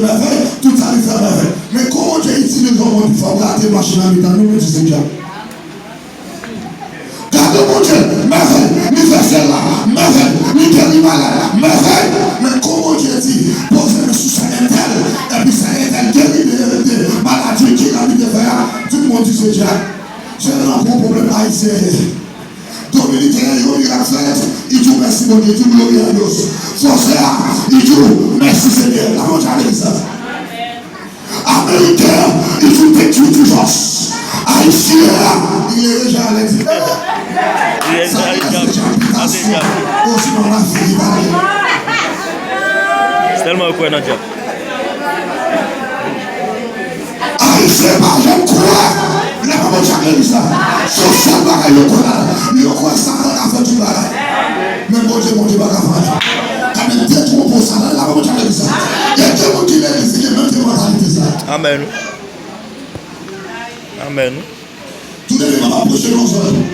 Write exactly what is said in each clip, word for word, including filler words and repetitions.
mèvèy, tout sa li fè mèvèy. Men kòman Bondye itilize yon moun pou fè w rate machin nan mitan nou, nou di se dyab. Gade Bondye, mèvèy, li fè syèl la, mèvèy, li geri malad, mèvèy. Men kòman Bondye di, poze men sou sè entèl, epi sè entèl geri de, de maladi ki la li te fè a, tout moun di se dyab. Se nan gwo pwoblèm Ayisyen ye. Dominiken, yon mirak fèt, li di w mèsi Bondye, li di w gloria a Dios. Fransè a, li di w mèsi Senyè. L ap monte a legliz la. Ameriken an, li di w thank you Jesus. Ayisyen an, li leve jan alè di, eh, sa ki rès deja bitasyon, osinon lavi li pale. Sèlman yo kwè nan dyab. Ayisyen pa janm kwè lè pa Bondye ak legliz la. Se yon sèl bagay yo kwè ladan. Yo kwè Satan ka fè tout bagay. Men Bondye, Bondye pa ka fè anyen. Ebyen, detwonpe w, Satan la pa Bondye ak legliz la. Gen de moun ki legliz, ki gen menm vye mantalite sa. Amèn. Amèn. Tout eleman m ap preche nan zòn.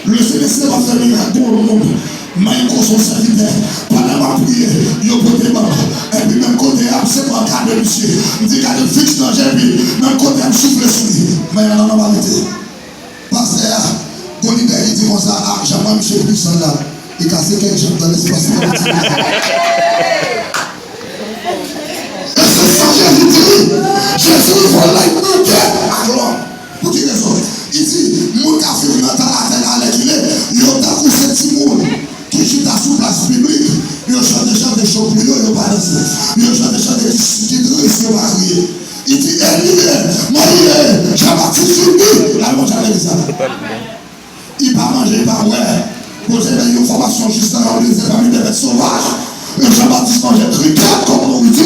Le Seigneur se pa fè mirak pou yon moun. Michael se yon sèvitè. Pandan m ap priye, yo pote ban. Epi menm kote a, m se pa gade misye. M di gade fiks nan je l, epi menm kote a, m soufle sou li. Men nan nòmalite. Pastè a, gon lidè ki di konsa, a, jan mwen misye pwisan la. Li kase kèk janm nan lespas li kontinye. E se sa Jezi di. Jezi di fò lay mande ak lò. Pou ki rezon? Li di, moun k ap viv nan tan atè la alèkile, yo tankou se timoun ki chita sou plas piblik, yo chante chante cho pou yo, yo pa danse. Yo chante chante ki, ki tris, yo pa kriye. Li di, Eli, Eli, Jan Batis vin di, la monte a legliz la. Li pa manje, li pa bwè. Poze bay yon fòmasyon jis nan yon dezè pami de bèt sovaj. Jan Batis manje krikèt kòm nouriti.